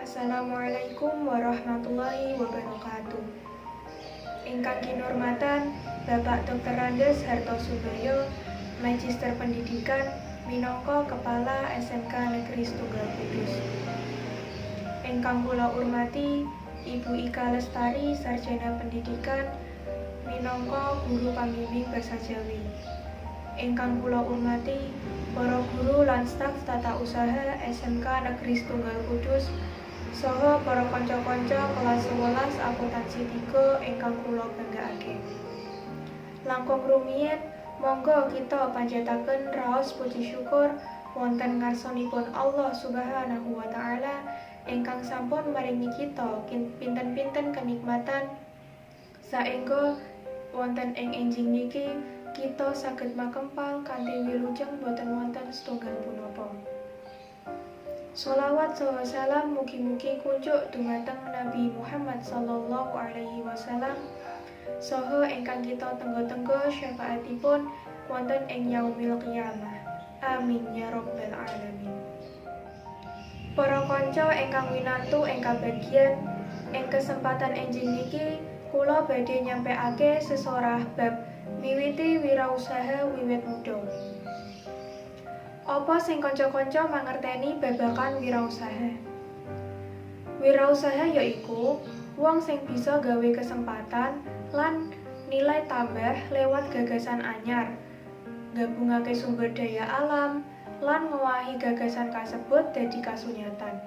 Assalamualaikum warahmatullahi wabarakatuh. Ingkang kinurmatan Bapak Dr. Andes Harto Subayo, Magister Pendidikan minangka Kepala SMK Negeri Setunggal Kudus. Ingkang kula urmati Ibu Ika Lestari, Sarjana Pendidikan minangka guru pambimbing basa Jawi. Ingkang kula urmati para guru lan staf tata usaha SMK Negeri Setunggal Kudus saha para kanca-kanca kelas 11 Akuntansi 3 ingkang kula banggakake. Langkung rumiyin, monggo kita panjataken raos puji syukur wonten ngarsanipun Allah Subhanahu wa taala ingkang sampun maringi kita pinten-pinten kenikmatan saengga wonten ing enjing niki kita saged makempal kanthi wilujeng boten wonten setunggal punapa. Sholawat saha salam mugi-mugi kunjuk dumateng Nabi Muhammad sallallahu alaihi wasallam saha ingkang kita tenggo-tenggo syafaatipun wonten ing yaumil qiyamah. Amin ya rabbal alamin. Para kanca ingkang winantu ing kabagyan, ing kesempatan enjing niki kula badhe nyampekake sesorah bab miwiti wirausaha wiwit muda. Apa sing kanca-kanca mangerteni babagan wirausaha? Wirausaha yaiku wong sing bisa gawe kesempatan lan nilai tambah lewat gagasan anyar, gabungake sumber daya alam, lan ngowahi gagasan kasebut dadi kasunyatan.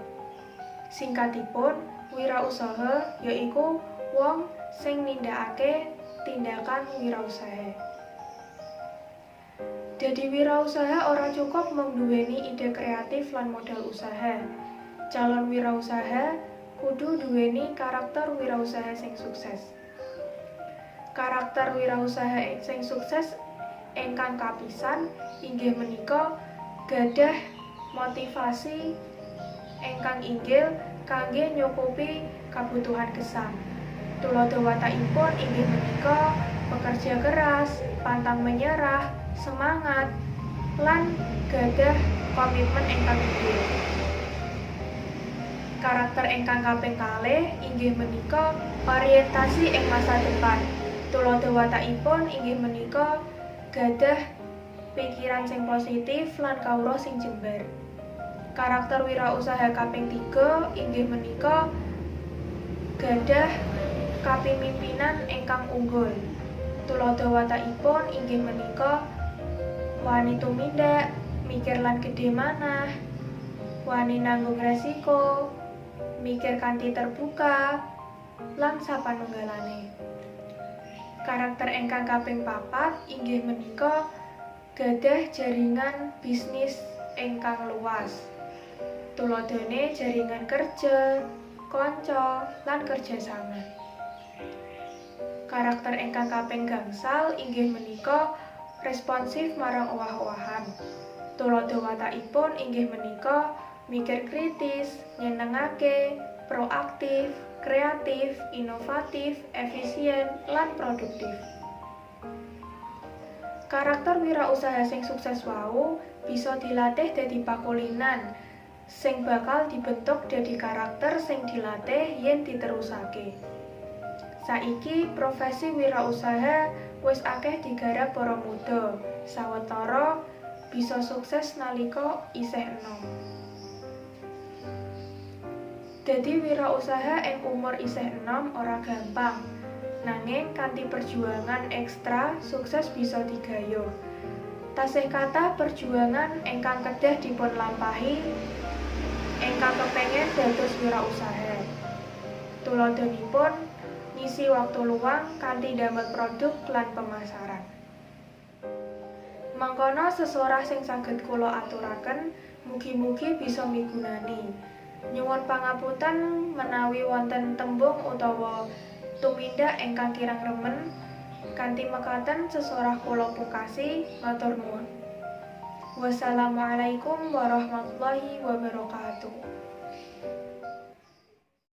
Singkatipun, wirausaha yaiku wong sing nindakake tindakan wirausaha. Dadi wirausaha ora cukup mung nduweni ide kreatif lan modal usaha. Calon wirausaha kudu duweni karakter wirausaha sing sukses. Karakter wirausaha sing sukses ingkang kapisan inggih menika gadah motivasi ingkang inggil kangge nyukupi kabutuhan gesang. Tuladha watakipun inggih menika pekerja keras, pantang menyerah, semangat, lan gadah komitmen ingkang inggil. Karakter ingkang kaping kalih inggih menika orientasi ing masa depan. Tuladha watakipun inggih menika gadah pikiran sing positif lan kawruh sing jembar. Karakter wirausaha kaping 3 inggih menika gadah kapimimpinan ingkang unggul. Tuladha watakipun inggih menika wani tumindak, mikir lan gedhe manah, wani nanggung resiko, mikir kanthi terbuka, lan sapanunggalane. Karakter ingkang kaping papat inggih menika gadah jaringan bisnis ingkang luas. Tuladhane jaringan kerja, kanca, lan kerjasama. Karakter ingkang kaping gangsal inggih menika responsif marang owah-owahan. Tuladha watakipun inggih menika mikir kritis, nyenengake, proaktif, kreatif, inovatif, efisien, lan produktif. Karakter wirausaha sing sukses wau bisa dilatih dadi pakulinan sing bakal dibentuk dadi karakter sing dilatih yen diterusake. Saiki profesi wirausaha wis akeh digarap para muda, sawetara bisa sukses nalika isih enom. Dadi wirausaha ing umur isih enom ora gampang. Nanging kanthi perjuangan ekstra sukses bisa digayuh. Tasih kathah perjuangan ingkang kedah dipun lampahi ingkang kepengin dados wirausaha. Tuladhanipun ngisi waktu luang kanthi ndamel produk lan pemasaran. Mangkono sesorah sing saged kula aturaken, mugi-mugi bisa migunani. Nyuwun pangapunten menawi wonten tembung utawa tumindak ingkang kirang remen. Kanthi mekaten sesorah kula pungkasi, matur nuwun. Wassalamualaikum warahmatullahi wabarakatuh.